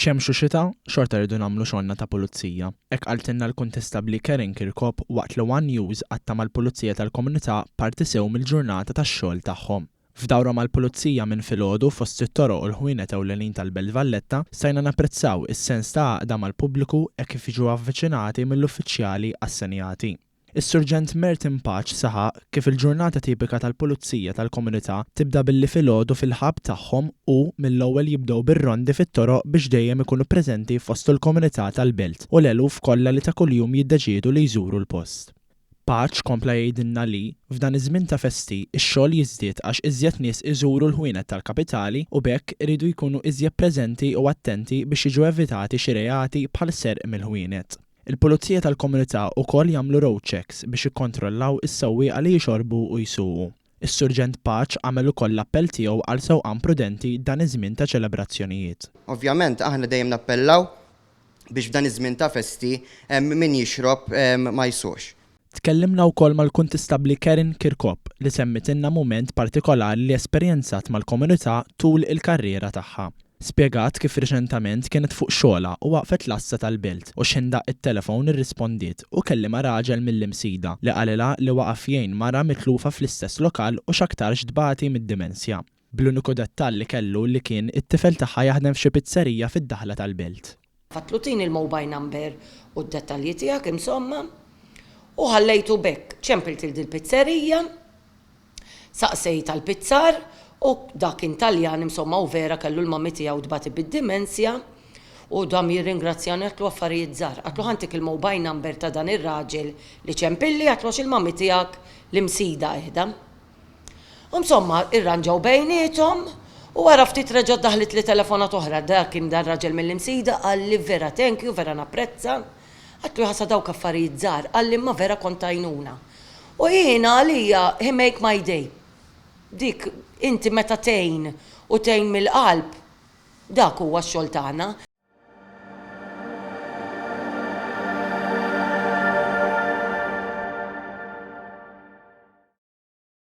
Xemx u xita, xorta rridu nagħmlu xogħolna ta' pulizija. Hekk qaltilna l-Kuntestabbli Karen Kirkop waqt li one News qatta' mal-Pulizija tal-Komunità parti sew mill-ġurnata tax-xogħol tagħhom. F'dawra mal-Pulizija minn filgħodu fost it-toroq u l-ħwienet ewlenin tal-Belt Valletta stajna napprezzaw is-sens ta' għaqda mal-pubbliku hekk kif jiġu avviċinati mill-uffiċjali assenjati. Is-Surġent Merton Pace saħaq kif il-ġurnata tipika tal-Pulizija tal-Komunità tibda billi filgħodu fil-hub tagħhom u mill-ewwel jibdew bir-rondi fit-toroq biex dejjem ikunu preżenti fost il-komunità tal-belt u l-eluf kollha li ta' kuljum jiddeċiedu li jżuru l-post. Pace kompla jgħidilna li, f'dan iż-żmien ta' festi, ix-xogħol jiżdied għax iżjed nies iżuru l-ħwienet tal-kapitali u b'hekk iridu jkunu iżjed preżenti u attenti biex jiġu evitati xi reati bħal serq mill-ħwienet. Il-Pulizija tal-Komunità ukoll jagħmlu road checks biex jikkontrollaw is-sewwieqa li jixorbu u jsuqu. Is-Surġent Pace għamel ukoll l-appell tiegħu għal sewqan prudenti dan iż-żmien ta' ċelebrazzjonijiet. Ovvjament aħna dejjem nappellaw biex f'dan iż-żmien ta' festi min jixrob ma jsuqx. Tkellimna wkoll mal-Kuntistabbli Karen Kirkop li semmitilna mument partikolari li esperjenzat mal-komunità tul il-karriera tagħha. Spjegat kif riċentament kienet fuq xogħolha u waqfet l-għassa tal-belt u x'ħin daqq it-telefon irrispondiet u kellimha raġel mill-Imsida li qalilha li waqaf jgħin mara mitlufa fl-istess lokal u x'aktarx tbati mid-dimensja. Bl-uniku dettall li kellu li kien it-tifel tagħha jaħdem f'xi pizzerija fid-daħla tal-belt. Għedtlu tini l-mobile number u d-dettalji tiegħek insomma. U ħallejtu b'hekk. Ċempilt lil dil-pizzerija, saqsejt għall-pizzar u dak kien Taljan insomma u vera kellu l-mummy tiegħu tbati bid-dimensja u dam jirringrazzjani għedtlu affarijiet żgħar. Għedtlu ħa ntik il-mobile number ta' dan ir-raġel li ċempilli għedtlu għax il-mummy tiegħek l-Imsida qiegħda. U insomma, irranġaw bejniethom u wara ftit reġgħet daħlitli telefonata oħra. Dak kien dan raġel mill-Imsida qalli vera thank you, vera napprezza. Għedtlu jaħasra dawk affarijiet żgħar, qalli imma vera kont t'għajnuna. U jiena għalija he make my day. Dik inti meta tgħin u tgħin mill-qalb, dak huwa x-xogħol tagħna.